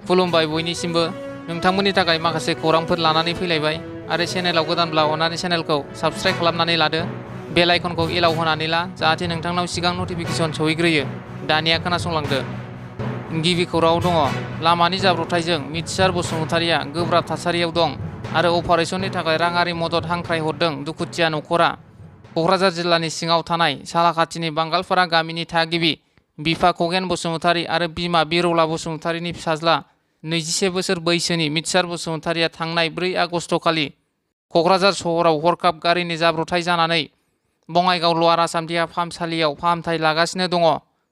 खुलुमबाय बयनिसिमबो नोंथांमोननि थाखाय माखासे खौरांफोर लानानै फैलायबाय आरो चेनेलाव गोदानब्ला अन्नानै चेनेलखौ साबस्क्राइब खालामनानै लादो बेल आइकनखौ एलाव होनानै ला जाहाथे नोंथांनाव सिगां नटिफिकेसन सौहैग्रोयो। दानिया खोनासंलांदो। गिबि खौराङाव दङ लामानि जाब्रबथायजों मिथिसार बसुमतारिया गोब्राब थासारियाव दं आरो अपारेशननि थाखाय राङारि मदद हांख्रायहरदों दुखुथिया नखरा। क'क्राझार जिल्लानि सिङाव थानाय सालाखाथिनि बांगालपारा गामिनि थागिबि बिफा खगेन बसुमतारि आरो बिमा बिरौला बसुमतारिनि फिसाज्ला 21 बोसोर बैसोनि मिथिसार बसुमतारिया थांनाय 4 आगस्तखालि क'क्राझार सहराव हरखाब गारिनि जाब्रबथाय जानानै बङाइगाव लवार आसाम देहा फाहामसालियाव फाहामथाय लागासिनो दङ।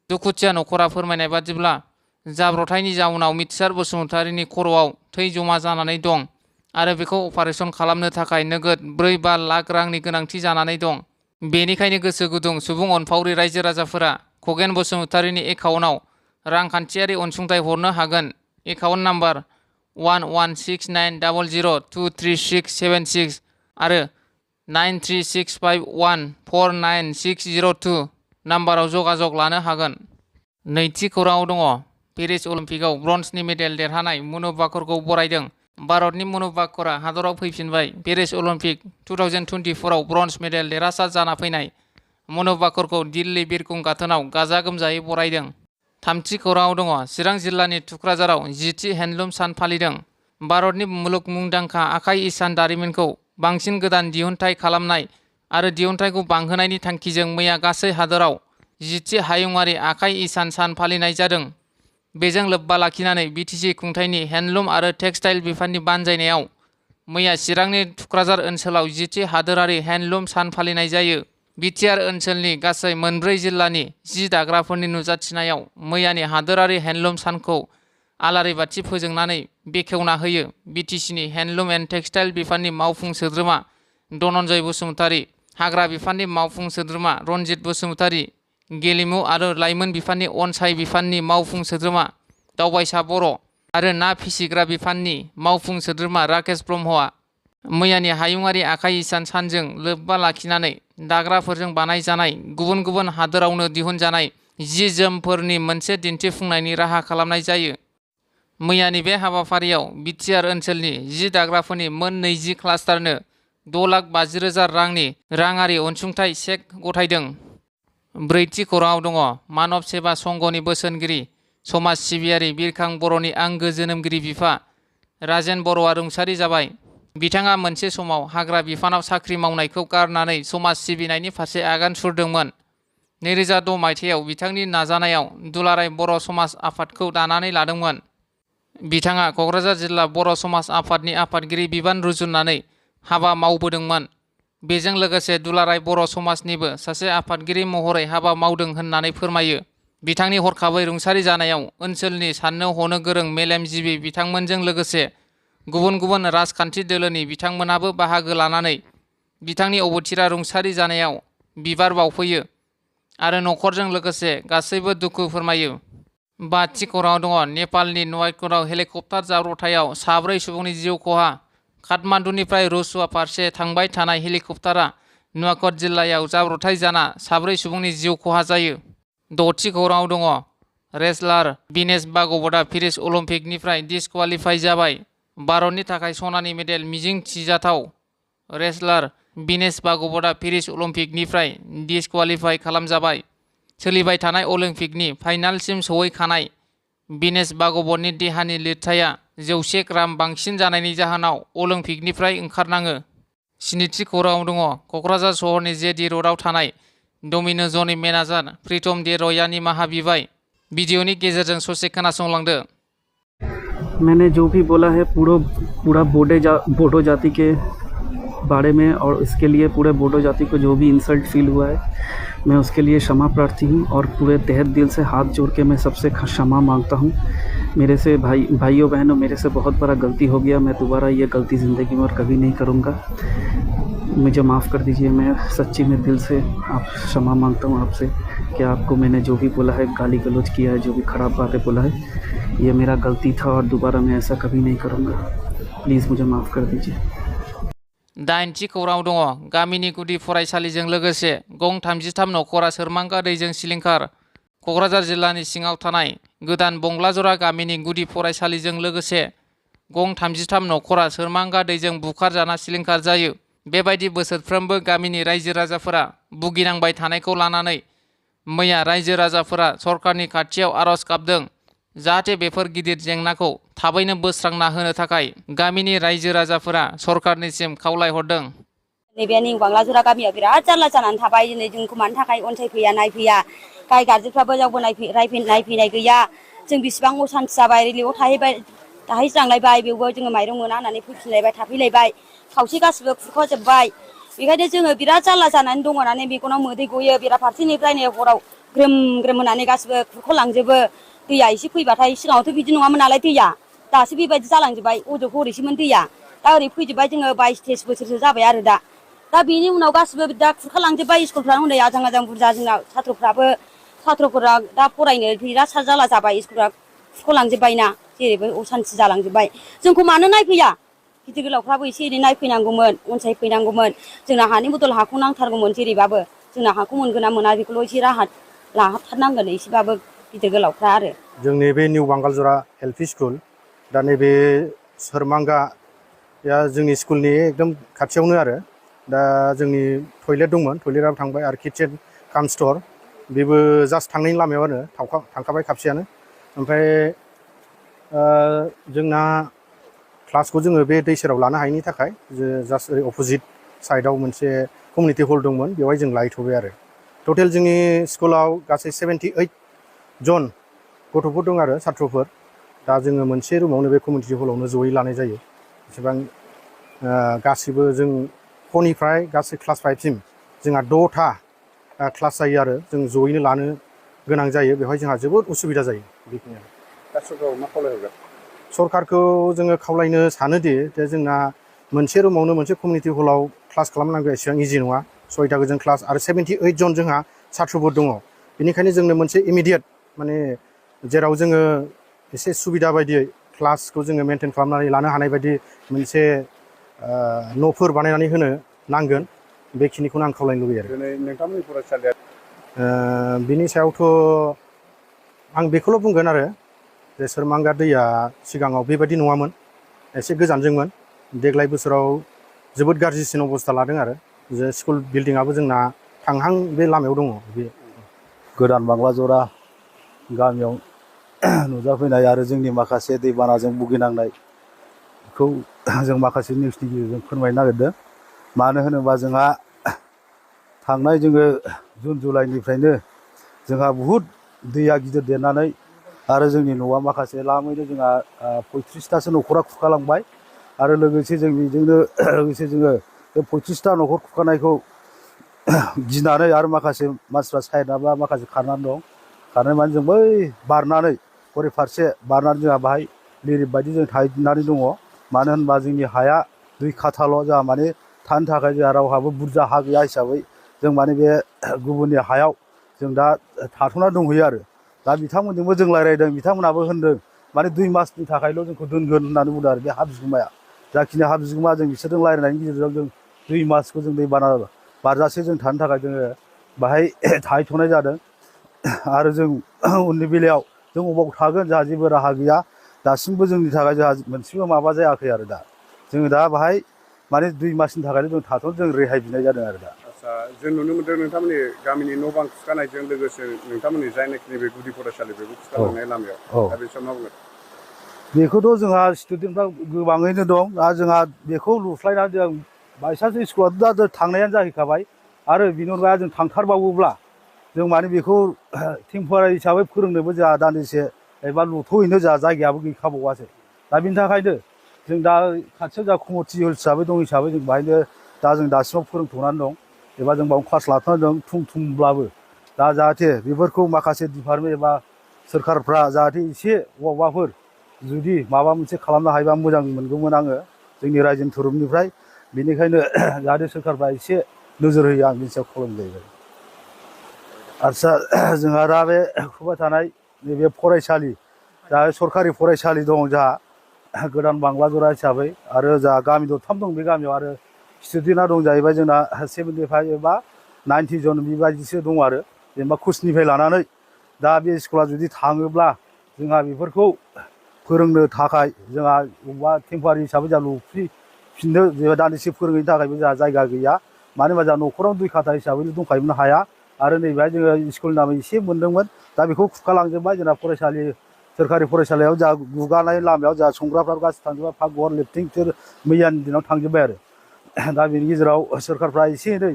दुखुथिया नखरा फोरमायनाय बादिब्ला जाब्रबथायनि जाउनाव मिथिसार बसुमतारिनि खर'आव थै जमा जानानै दं आरो बेखौ अपारेशन खालामनो थाखाय नोगोद 4-5 लाख रांनि गोनांथि जानानै दं। बेनिखायनो गोसो गुदुं सुबुं अनफावरि रायजो राजाफोरा खगेन बसुमतारिनि एकाउन्टआव रांखान्थियारि अनसुंथाइ हरनो हागोन। एकाउन्ट नाम्बार 116900236676 आरो 9365149602 नाम्बाराव जगाजग लानो हागोन। नैथि खौराङाव दङ पेरिस अलिम्पिकआव ब्रन्जनि मेडेल देरहानाय मनु भाकरखौ बरायदों। भारतनि मनु भाकरा हादराव फैफिनबाय। पेरिस अलिम्पिक 2024आव ब्रन्ज मेडेल देरहासार जाना फैनाय मनु भाकरखौ दिल्ली बिरखं गाथोनाव गाजा गोमजायै बरायदों। थामथि खौराङाव दङ चिरां जिल्लानि थुक्राझाराव 10थि हेन्डलुम सान फालिदों। भारतनि मुलुग मुंदांखा आखाइ इसान दारिमिनखौ बांसिन गोदान दिहुनथाइ खालामनाय आरो दिहुनथाइखौ बांहोनायनि थांखिजों मैया गासै हादराव 10थि हायुङारि आखाइ इसान सान फालिनाय जादों। बेजों लोब्बा लाखिनानै बिटिसि खुंथायनि हेन्डलुम आरो टेक्सटाइल बिफाननि बानजायनायाव मैया चिरांनि थुक्राझार ओनसोलाव 10थि हादोरारि हेन्डलुम सान फालिनाय जायो। बिटिआर ओनसोलनि गासै 4 जिल्लानि जि दाग्राफोरनि नुजाथिनायाव मैयानि हादोरारि हेन्डलुम सानखौ आलारि बाथि फोजोंनानै बेखेवना होयो। बिटिसिनि हेन्डलुम एन्ड टेक्सटाइल बिफाननि मावफुं सोद्रोमा धनन्जय बसुमतारि, हाग्रा बिफाननि मावफुं सोद्रोमा रनजित बसुमतारि, गेलेमु आरो लाइमोन बिफाननि अनसाय बिफाननि मावफुं सोद्रोमा दावबायसा बर' आरो ना फिसिग्रा बिफाननि मावफुं सोद्रोमा राकेश ब्रह्मआ मैयानि हायुङारि आखाइ इसान सानजों लोब्बा लाखिनानै दाग्राफोरजों बानायजानाय गुबुन गुबुन हादोरावनो दिहुनजानाय जि जोमफोरनि मोनसे दिन्थिफुंनायनि राहा खालामनाय जायो। मैयानि बे हाबाफारियाव बिटिआर ओनसोलनि जि दाग्राफोरनि मोन 20 क्लास्टारनो 6,50,000 रांनि राङारि अनसुंथाइ चेक गथायदों। ब्रैथि खौराङाव दङ मानब सेवा संघनि बोसोनगिरि समाज सिबियारि बिरखां बर'नि आंगो जोनोमगिरि बिफा राजेन बर'आ रुंसारि जाबाय। बिथाङा मोनसे समाव हाग्रा बिफानाव साख्रि मावनायखौ गारनानै समाज सिबिनायनि फारसे आगान सुरदोंमोन। 2006 मायथाइयाव बिथांनि नाजानायाव दुलाराय बर' समाज आफादखौ दानानै लादोंमोन। बिथाङा क'क्राझार जिल्ला बर' समाज आफादनि आफादगिरि बिबान रुजुननानै हाबा मावबोदोंमोन। बेजों लोगोसे दुलाराय बर' समाजनिबो सासे आफादगिरि महरै हाबा मावदों होननानै फोरमायो। बिथांनि हरखाबै रुंसारि जानायाव ओनसोलनि साननो हनो गोरों मेलेमजिबि बिथांमोनजों लोगोसे गुबुन गुबुन राजखान्थि दोलोनि बिथांमोनाबो बाहागो लानानै बिथांनि अबथिरा रुंसारि जानायाव बिबार बावफैयो आरो नखरजों लोगोसे गासैबो दुखु फोरमायो। बाथि खौराङाव दङ नेपालनि नवाइकटआव हेलिकप्टार जाब्रबथायाव 4 सुबुंनि जिउ खहा। काठमान्डुनिफ्राय रसुआ फारसे थांबाय थानाय हेलिकप्टारा नुवाकट जिल्लायाव जाब्रबथाय जाना 4 सुबुंनि जिउ खहा जायो। द'थि खौराङाव दङ रेसलार विनेश भागवतआ पेरिस अलिम्पिकनिफ्राय डिसक्वालिफाइ जाबाय। भारतनि थाखाय सनानि मेडेल मिजिं थिजाथाव रेसलार विनेश भागवतआ पेरिस अलिम्पिकनिफ्राय डिसक्वालिफाइ खालामजाबाय। सोलिबाय थानाय अलिम्पिकनि फाइनालसिम सौहैखानाय विनेश भागवतनि देहानि लिरथाया 100 ग्राम बांसिन जानायनि जाहोनाव अलिम्पिकनिफ्राय ओंखारनाङो। स्निथि खौराङाव दङ क'क्राझार सहरनि जेडि र'डआव थानाय डमिन'जनि मेनेजार प्रीतम दे रयआ निमाहा बिबाय। भिडिअनि गेजेरजों ससे खोनासंलांदो। मैंने जो भी बोला है पूरा बोडो जाति के बारे में और इसके लिए पूरे बोडो जाति को जो भी इंसल्ट फील हुआ है मैं उसके लिए क्षमा प्रार्थी हूँ और पूरे तहे दिल से हाथ जोड़ के मैं सबसे क्षमा मांगता हूँ। मेरे से भाइयों बहनों मेरे से बहुत बड़ा गलती हो गया। मैं दोबारा ये गलती ज़िंदगी में और कभी नहीं करूँगा। मुझे माफ़ कर दीजिए। मैं सच्ची में दिल से आप क्षमा मांगता हूँ आपसे कि आपको मैंने जो भी बोला है गाली गलौज किया है जो भी ख़राब बातें बोला है ये मेरा गलती था और दोबारा मैं ऐसा कभी नहीं करूँगा। प्लीज़ मुझे माफ़ कर दीजिए। 8थि खौराङाव दङ गामिनि गुदि फरायसालिजों लोगोसे गं 33 नखरा सोरमांगा दैजों सिलिंखार। क'क्राझार जिल्लानि सिङाव थानाय गोदान बंग्लाजरा गामिनि गुदि फरायसालिजों लोगोसे गं 33 नखरा सोरमांगा दैजों बुखारजाना सिलिंखार जायो। बेबायदि बोसोरफ्रोमबो गामिनि रायजो राजाफोरा भुगिनांबाय थानायखौ लानानै मैया रायजो राजाफोरा सरकारनि खाथियाव आरज गाबदों जाहाथे बेफोर गिदिर जेंनाखौ थाबैनो बोस्रांना होनो थाखाय गामिनि रायजो राजाफोरा सरकारनिसिम खावलायहरदों। नैबे निउ बांलाजरा गामियाव बिराद जारला जानानै थाबाय। दिनै जोंखौ मानि थाखाय अनसायफैया नायफैया, गाय गार्जेफ्राबो रावबो नायफैनाय गैया। जों बिसिबां असान्ति जाबाय, रिलिफआव थाहैज्रांलायबाय, बेवबो जोङो माइरं मोना होननानै फैफिनलायबाय थाफैलायबाय, खावसे गासिबो खुरख'जोब्बाय। बेखायनो जोङो बिराद जारला जानानै दङ होननानै बेखौनो मोदै गयो बेराफारसेनिफ्रायनो हराव ग्रोम ग्रोम होनानै गासिबो खुरख'लांजोबो। दैया एसे फैबाथाय सिगाङावथ' बिदि नङामोन नालाय दैया, दासो बेबायदि जालांजोब्बाय। अज'खौ ओरैसोमोन दैया, दा ओरै फैजोब्बाय। जोङो 22-23 बोसोरसो जाबाय आरो दा बेनि उनाव गासिबो दा खुरखालांजोब्बाय। स्कुलफ्रानो हनै आजां बुरजा, जोंना साथ्रफोरा दा फरायनो बिराद जारला जाबाय। स्कुलफ्रा खुरख'लांजोब्बायना, जेरैबो असान्ति जालांजोब्बाय। जोंखौ मानो नायफैया? गिदिर गोलावफ्राबो एसे एनै नायफैनांगौमोन, अनसायफैनांगौमोन। जोंना हानि बदल हाखौ नांथारगौमोन जेरैबाबो। जोंना हाखौ मोनगोन ना मोना बेखौल' एसे राहा लाहाबथारनांगोन एसेबाबो गिदिर गोलावफ्रा आरो। जोंनि बे निउ बांगालजरा एलपि स्कुल, दा नैबे सोरमांगाया जोंनि स्कुलनि एकदम खाथियावनो आरो। दा जोंनि टयलेट दंमोन, टयलेटआबो थांबाय आरो किटचेन काम स्ट'र बेबो जास्ट थांनायनि लामायावनो थांखाबाय खाबसेयानो। ओमफ्राय जोंना क्लासखौ जोङो बे दै सेराव लानो हायैनि थाखाय जास्ट ओरै अपोजिट साइडआव मोनसे कमिउनिटि हल दंमोन, बेवहाय जों लाहैथ'बाय आरो। टटेल जोंनि स्कुलाव गासै 78 जन गथ'फोर दं आरो साथ्रफोर। दा जोङो मोनसे रुमावनो बे कमिउनिटि हलावनो जयै लानाय जायो। एसेबां गासिबो जों फरनिफ्राय गासै क्लास 5 सिम जोंहा 6था क्लास जायो आरो जों जयैनो लानो गोनां जायो। बेवहाय जोंहा जोबोद उसुबिदा जायो। बेखिनियानो। दा सरकारखौ मा खावलायहरगोन? सरकारखौ जोङो खावलायनो सानोदि जे जोंना मोनसे रुमावनो मोनसे कमिउनिटि हलाव क्लास खालामनांगौ एसेबां इजि नङा। 6टा गोजोन क्लास आरो 78 जन जोंहा साथ्रफोर दङ। बेनिखायनो जोंनो मोनसे इमिडियेट माने जेराव जोङो एसे सुबिदा बायदियै क्लासखौ जोङो मेनटेन खालामनानै लानो हानाय बायदि मोनसे न'फोर बानायनानै होनो नांगोन। बेखिनिखौनो आं खावलायनो लुबैयो आरो। दिनै नोंथांमोननि फरायसालिया बिनि सायावथ' आं बेखौल' बुंगोन आरो जे सोरमांगा दैया सिगाङाव बेबायदि नङामोन, एसे गोजानजोंमोन। देग्लाय बोसोराव जोबोद गाज्रिसिन अबस्था लादों आरो जे स्कुल बिल्डिंआबो जोंना थांहां बे लामायाव दङ। बे गोदान बांलाजरा गामियाव नुजाफैनाय आरो जोंनि माखासे दैबानाजों भुगिनांनायखौ जों माखासे निउसनि गेजेरजों फोरमायनो नागिरदों। मानो होनोबा जोंहा थांनाय जुन जुलाइनिफ्रायनो जोंहा बहुद दैया गिदिर देरनानै आरो जोंनि न'आ माखासे लामैनो जोंहा 35थासो न'खरा खुरखालांबाय। आरो लोगोसे जों बेजोंनो लोगोसे जोङो बे 35था न'खर खुरखानायखौ गिनानै आरो माखासे मानसिफ्रा साइडआबा माखासे खारनानै दं। खारनाय माने जों बै बारनानै हरै फारसे बारनानै जोंहा बाहाय लिरिफ बायदि जों थाहैनानै दङ। मानो होनबा जोंनि हाया 2 काठाल' जोंहा माने थानो थाखाय जोंहा रावहाबो बुरजा हा गैया हिसाबै जों माने बे गुबुननि हायाव जों दा थाथ'ना दंहैयो आरो। दा बिथांमोनजोंबो जों रायज्लायदों, बिथांमोनाबो होनदों माने 2 मासनि थाखायल' जोंखौ दोनगोन होननानै बुंदों आरो बे हा बिगुमाया। जाखिनि हा बिगुमा जों बिसोरजों रायज्लायनायनि गेजेरजों जों 2 मासखौ जों दैबाना बारजासे जों थानो थाखाय जोङो बाहाय थाहैथ'नाय जादों। आरो जों उननि बेलायाव जों अबाव थागोन जोंहा जेबो राहा गैया। दासिमबो जोंनि थाखाय जोंहा मोनसेबो माबा जायाखै आरो दा जोङो दा बाहाय माने 2 मासनि थाखायनो जों थाथ'नो जों रेहाय बिनाय जादों आरो दा। आदसा, जों नुनो मोनदों नोंथांमोननि गामिनि न' बां खुरखानायजों लोगोसे नोंथांमोननि जायनाखि बे गुदि फरायसालि बेबो खुरखालांनाय लामायाव, दा बे समाव मा बुंगोन? बेखौथ' जोंहा स्टुडेन्टफ्रा गोबाङैनो दं। दा जोंहा बेखौ लुस्लायनानै जों बायसान्स स्कुलाथ' दा थांनायानो जाहैखाबाय। आरो बिनि अनगायै जों थांथारबावोब्ला जों माने बेखौ टेम्परारि हिसाबै फोरोंनोबो जोंहा दान्दिसे एबा लुथ'हैनो जोंहा जायगायाबो गैखाबावासो। दा बिनि थाखायनो जों दा खाथियाव जोंहा कमिउनिटि हल हिसाबै दं हिसाबै जों बाहायनो दा जों दासिमाव फोरोंथ'नानै दं एबा जों बावनो क्लास लाथ'नानै दं थुमथुमब्लाबो। दा जाहाथे बेफोरखौ माखासे डिपार्टमेन्ट एबा सोरखारफ्रा जाहाथे एसे बबावबाफोर जुदि माबा मोनसे खालामनो हायोबा मोजां मोनगौमोन आङो जोंनि रायजोनि थुरुबनिफ्राय। बेनिखायनो जाहाथे सोरखारफ्रा एसे नोजोर होयो, आं बिनि सायाव खावलायनाय जाहैबाय। आदसा, जोंहा दा बे खुरबाय थानाय नैबे फरायसालि, दा सरकारि फरायसालि दं जोंहा गोदान बांलाजरा हिसाबै। आरो जोंहा गामि दरथाम दं, बे गामियाव आरो स्टुडेन्टआ दं जाहैबाय जोंना 75 एबा 90 जन बेबायदिसो दं आरो जेनेबा कुचनिफ्राय लानानै। दा बे स्कुला जुदि थाङोब्ला जोंहा बेफोरखौ फोरोंनो थाखाय जोंहा बबेबा टेम्पारि हिसाबै जोंहा लुफिननो जेनेबा दान्दिसे फोरोंनायनि थाखायबो जोंहा जायगा गैया मानो होनबा जोंहा न'खराव 2 खाथा हिसाबै दंखायोमोन हाया आरो नैबेहाय जोङो स्कुलनि नामै एसे मोनदोंमोन दा बेखौ खुरखालांजोब्बाय जोंना फरायसालि सोरखारि फरायसालियाव जोंहा गुगानाय लामायाव जोंहा संग्राफ्रा गासिबो थांजोब्बाय पाकघर लेट्रिन बिसोर मैयानि दिनाव थांजोब्बाय आरो दा बेनि गेजेराव सोरखारफ्रा एसे एनै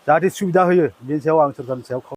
जाहाथे सुबिदा होयो बेनि सायाव आं सोरखारनि सायाव